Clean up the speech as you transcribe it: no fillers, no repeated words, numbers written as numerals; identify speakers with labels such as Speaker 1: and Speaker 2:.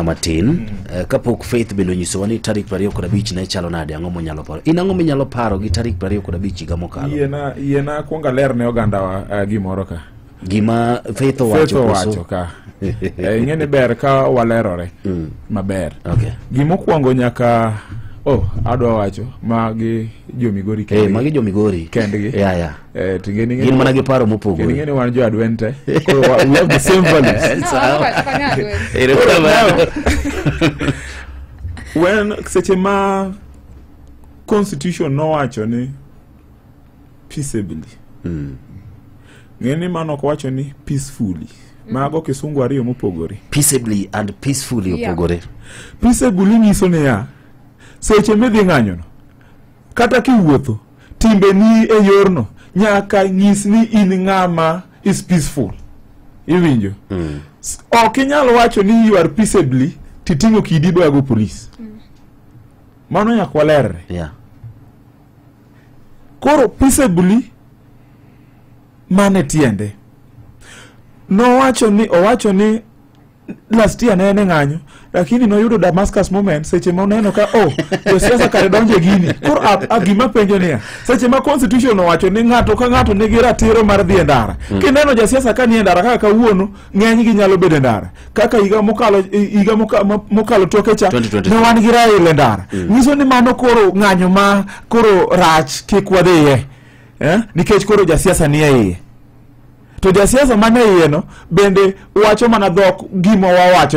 Speaker 1: matin. Kapok Faith bende onyisowa ni tarik 25 ne chalo nade, ang'o monyalo paro? In ang'o minyalo paro gi tarik 25 higa mokalo?
Speaker 2: Yiena kuongo aler ne ogandawa gimoro ka.
Speaker 1: Gima Faith
Speaker 2: Faith
Speaker 1: owacho
Speaker 2: owacho
Speaker 1: koso?
Speaker 2: ka. Ing'e ni ber ka walerore maber. Gimokwongo nyaka adwa wacho magi jo Migori kendgi.
Speaker 1: Magi jo Migori
Speaker 2: kendgi.
Speaker 1: Ya.
Speaker 2: To ing'e ni
Speaker 1: Gin mana gi paro
Speaker 2: kendo
Speaker 1: mopogore.
Speaker 2: Ing'e ni wan jo Adwen te. Koro we have the same values.
Speaker 3: No,
Speaker 1: Sawa.
Speaker 3: ok anyal.
Speaker 1: Erokamano.
Speaker 2: When seche ma constitution nowacho ni peaceably, ng'e ni mano ok wacho ni peacefully. Mago kisungu ariyo mopogore.
Speaker 1: Peaceably and peacefully opogore.
Speaker 2: Peaceably nyiso niya, seche midhi ng'anyono, kata kiwuotho, timbeni e yorno nyaka nyis ni in ng'ama is peaceful. Iwinjo? Ok inyal wacho ni you are peaceably titing'o kidi idwa polis. Mano nyaka walerre. Koro peaceably mane tiende? Nowacho ni owacho ni last year ne en e ng'anyo, lakini noyudo Damascus moment seche ma oneno ka josiasa kare donjo e gini. Koro gima penjo niya, seche ma constitution owacho ni ng'ato ka ng'ato nigi ratiro mar dhi e ndara, kineno jasiasa ka ni e ndara kaka kawuono, ng'enygi nyalo bedo e ndara kaka higa mokalo, higa mokalo toke cha
Speaker 1: 2023.
Speaker 2: ne wan gi Raila e ndara, nyiso ni mano koro ng'anyo ma koro rach kik wadhiye, eh? Nikech koro jasiasa ni e iye, to jasiasa mane iye no bende wacho mana dhok gima wawacho.